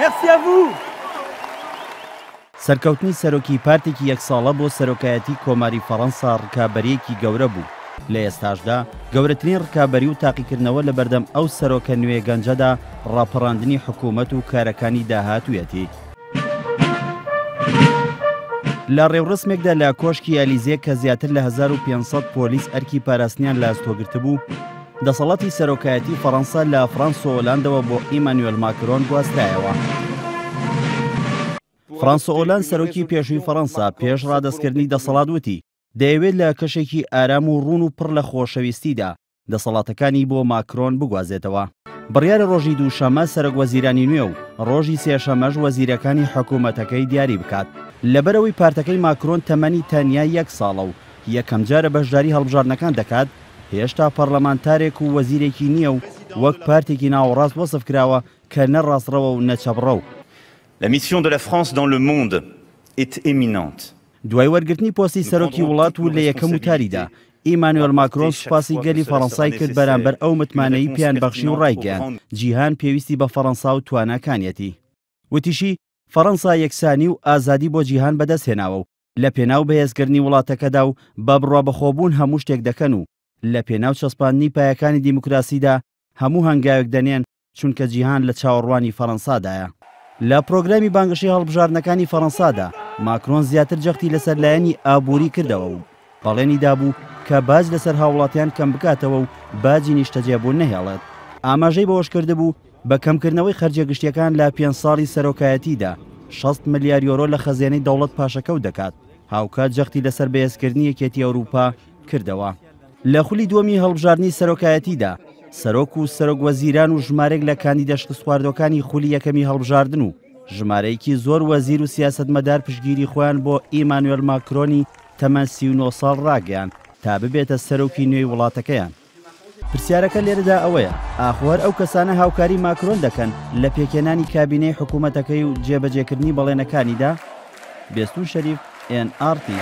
Merci à vous! سەرکەوتنی سەرۆکی پارتێکی یەک ساڵە بۆ سەرۆکایەتی کۆماری فەڕەنسا ڕکابەرییەکی گەورە بوو، لە ئێستاشدا گەورەترین ڕکابەری و تاقیکردنەوە لەبەردەم ئەو سەرۆکە نوێ گەنجەدا ڕاپەڕاندنی حکوومەت و کارەکانی داهاتوویەتی. لە ڕێوڕەسمێکدا لە کۆشکی ئەلیزێ کە زیاتر لە 1500 پۆلیس ئەرکی پاراستنیان لە ئەستۆ گرتبوو، دەسەڵاتی سەرۆکایەتی فەڕەنسا لە فرانسۆ ئۆلاندەوە بۆ ئیمانوێل ماکرۆن گواسترایەوە. فرانسۆ ئۆلاند سەرۆکی پێشووی فەڕەنسا پێش ڕادەستکردنی دەسەڵات وتی، دەیەوێت لە کەشێکی ئارام و ڕوون و پڕ لە خۆشەویستیدا دەسەڵاتەکانی بۆ ماکرۆن بگوازێتەوە. بڕیارە ڕۆژی دووشەممە سەرۆک وەزیرانی نوێ و ڕۆژی سێشەممەش وەزیرەکانی حکوومەتەکەی دیاری بکات. لەبەرئەوەی پارتەکەی ماکرۆن تەمەنی تەنیا یەک ساڵە و یەکەمجارە بەشداری هەڵبژاردنەکان دەکات، هێشتا پەرلەمانتارێک و وەزیرێکی نییە و وەک پارتێکی ناوەڕاست وەسف کراوە کە نە ڕاستڕەوە و نە چەپڕەو. La mission de la France dans le monde est éminente. دوای وەرگرتنی پۆستی سەرۆکی وڵات و لە یەکەم وتاریدا، ئیمانوێل ماکرۆن سوپاسی گەلی فەڕەنسای کرد بەرامبەر ئەو متمانەی پێیان بەخشی و ڕایگەیاند، جیهان پێویستی بە فەڕەنسا و تواناکانیەتی. وتیشی، فەڕەنسا یەکسانی و ئازادی بۆ جیهان بەدەستهێناوە و لە پێناو بەهێزکردنی وڵاتەکەدا و بە بڕوابەخۆبوون هەموو شتێک دەکەن و لە پێناو چەسپاندنی پایەکانی دیموکراسیدا هەموو هەنگاوێک دەنێن چونکە جیهان لە چاوەڕوانی فەرەنسادایە. لە پرۆگرامی بانگەشەی هەڵبژاردنەکانی فەرەنسادا، ماکرۆن زیاتر جەختی لەسەر لایەنی ئابووری کردەوە و بەڵێنی دابوو کە باج لەسەر هاوڵاتیان کەمبکاتەوە و باجی نیشتەجێبوون نەهێڵێت. ئاماژەی بەوەشکردبوو، بە کەمکردنەوەی خەرجیە گشتیەکان لە پێنج ساڵی سەرۆکایەتیدا، 60 ملیار یۆرۆ لە خەزێنەی دەوڵەت پاشەکەوت دەکات، هاوکات جەختی لەسەر بەهێزکردنی یەکێتی ئەوروپا کردەوە. لە خولی دووەمی هەڵبژاردنی سەرۆکایەتیدا، سەرۆک و سەرۆک وەزیران و ژمارێک لە کاندیدە شکستخواردووەکانی خولی یەکەمی هەڵبژاردن و ژمارەیەکی زۆر وەزیر و سیاسەتمەدار پشتگیری خۆیان بۆ ئیمانوێل ماکرۆنی تەمەن 39 ساڵ ڕاگەیاند تا ببێتە سەرۆکی نوێی وڵاتەکەیان. پرسیارەکە لێرەدا ئەوەیە، ئاخۆ هەر ئەو کەسانە هاوکاری ماکرۆن دەکەن لە پێکهێنانی کابینەی حکوومەتەکەی و جێبەجێکردنی بەڵێنەکانیدا؟ بێستوون شەریف، ئێن ئاڕ تی.